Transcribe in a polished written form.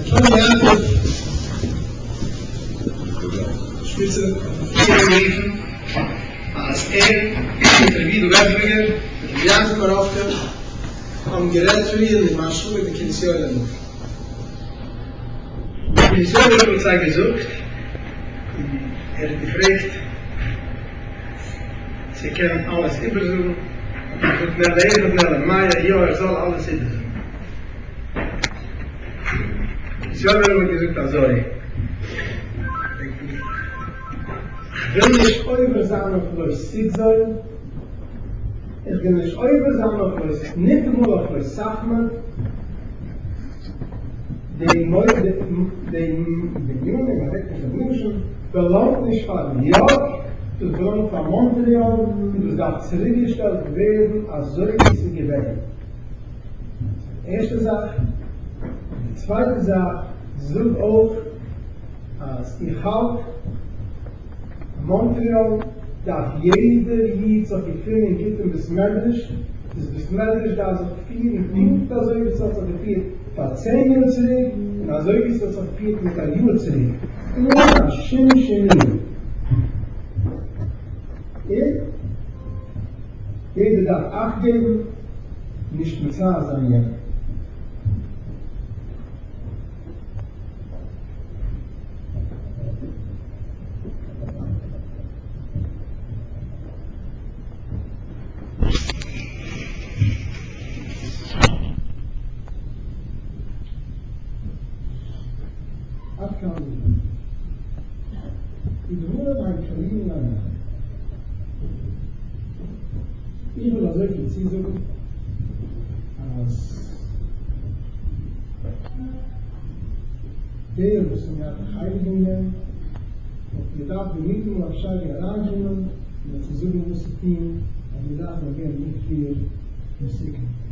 שלמה יעקב שפיצער האט מיר פריער גערופן אז ער מיט ר' יודל ווערצבערגער מיט ר' יעקב קאראווקער האבן גערעדט פריער מיט מיין שוואגער דער קרית יואל'ער רב. דער קרית יואל'ער רב האט זיי געזאגט און ער האט געפרעגט צו ער קען אלעס איבערזאגן, האט ער געזאגט נעלה אחד נעלה מאה, יא ער זאל אלעס איבערזאגן. קרית יואל'ער רב האט געזאגט אזוי, כ'וויל נישט עובר זיין אויף לא תגזול, איך וויל נישט עובר זיין אויף לא ניטאמאל אויף לא תחמוד, די בנינים אוועק פון די לשון באלאנגט נישט פאר ניו יארק, דאס באלאנגט פאר מאנטריאל און דאס דארף צוריקגעשטעלט ווערן אזוי ווי עס איז געווען. די ערשטע זאך. און די צווייטע זאך, זאג אויך אז איך האלט מאנטריאל דארף יעדער איד זיך געפינען גוט אין בית מדרש, דאס בית מדרש דארף זיך פירן פונקט אזוי ווי ס'האט זיך געפירט פאר צען יאר צוריק און אזוי ווי ס'האט זיך געפירט מיט א יאר צוריק, אן קיין שום שינויים. און יעדער דארף אכט געבן נישט מצער זיין יענעם. עד כאן לדברי. ודברים העיקריים לעניין. איך וויל אזויפיל צוזאגן אז דער וואס האט געהאט א חלק אין דעם וואלט געדארפט במיטב אפשרי אריינקומען און צו זאגן וואס צו טון אז די זאך זאל ווערן ווי פריער מסוכן.